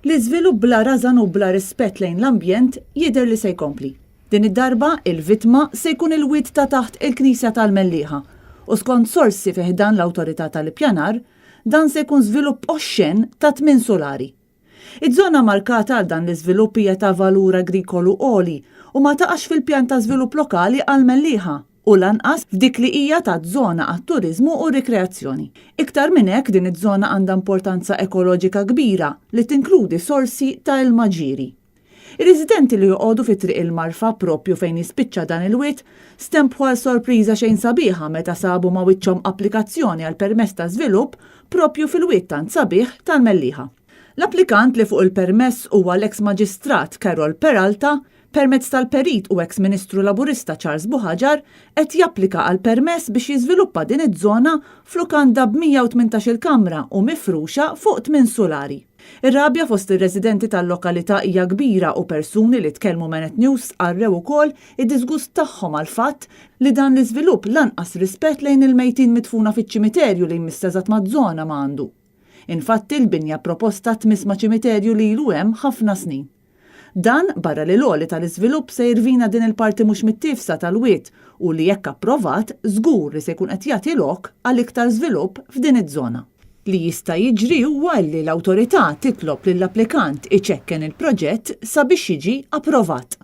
L-iżvilupp bla rażan u bla rispett lejn l-ambjent jidher li se jkompli. Din id-darba, il-vittma se jkun il-wied ta' taħt il-Knisja tal-Mellieħa u skont sorsi fi ħdan l-Awtorità tal-Ippjanar, dan se jkun żvilupp oxxen ta' tmien sulari. Iż-żona markata għal dan l-iżvilupp hija ta' valur agrikolu għoli u ma taqax fil-pjan ta' żvilupp lokali għall-Mellieħa u lanqas f'dik li hija ta' żona għat-turiżmu u r-rikreazzjoni. Iktar minn hekk din iż-żona għandha importanza ekoloġika kbira li tinkludi sorsi ta' ilma ġieri. Ir-residenti li joqogħdu fi Triq il-Marfa proprju fejn jispiċċa dan il-wied stempħu għal sorpriża xejn sabiħa meta sabu ma' wiċċhom applikazzjoni għal permess ta' żvilupp proprju fil-wied tant sabiħ tal-Mellieħa. L-applikant li fuq il-permess huwa l-eks Maġistrat Carol Peralta, permezz tal-Perit u eks Ministru Laburista Charles Buhagiar, qed japplika għal permess biex jiżviluppa din iż-żona f'lukanda b'118-il kamra u mifruxa fuq tmien sulari. Ir-rabja fost ir-residenti tal-lokalità hija kbira u persuni li tkellmu ma' Net News stqarrew ukoll id-diżgust tagħhom għall-fatt li dan l-iżvilupp lanqas rispett lejn il-mejtin midfuna fiċ-ċimiterju li jmiss eżatt maż-żona ma għandu. Infatti l-binja proposta tmiss ma' ċimiterju li ilu hemm ħafna snin. Dan barra li l-għoli tal-iżvilupp se jirvina din il-parti mhux mittiefsa tal-wied u li jekk approvat, żgur li se jkun qed jagħti lok għal iktar żvilupp f'din iż-żona. Li jista' jiġri huwa li l-awtorità titlob lill-applikant iċekken il-proġett sabiex jiġi approvat.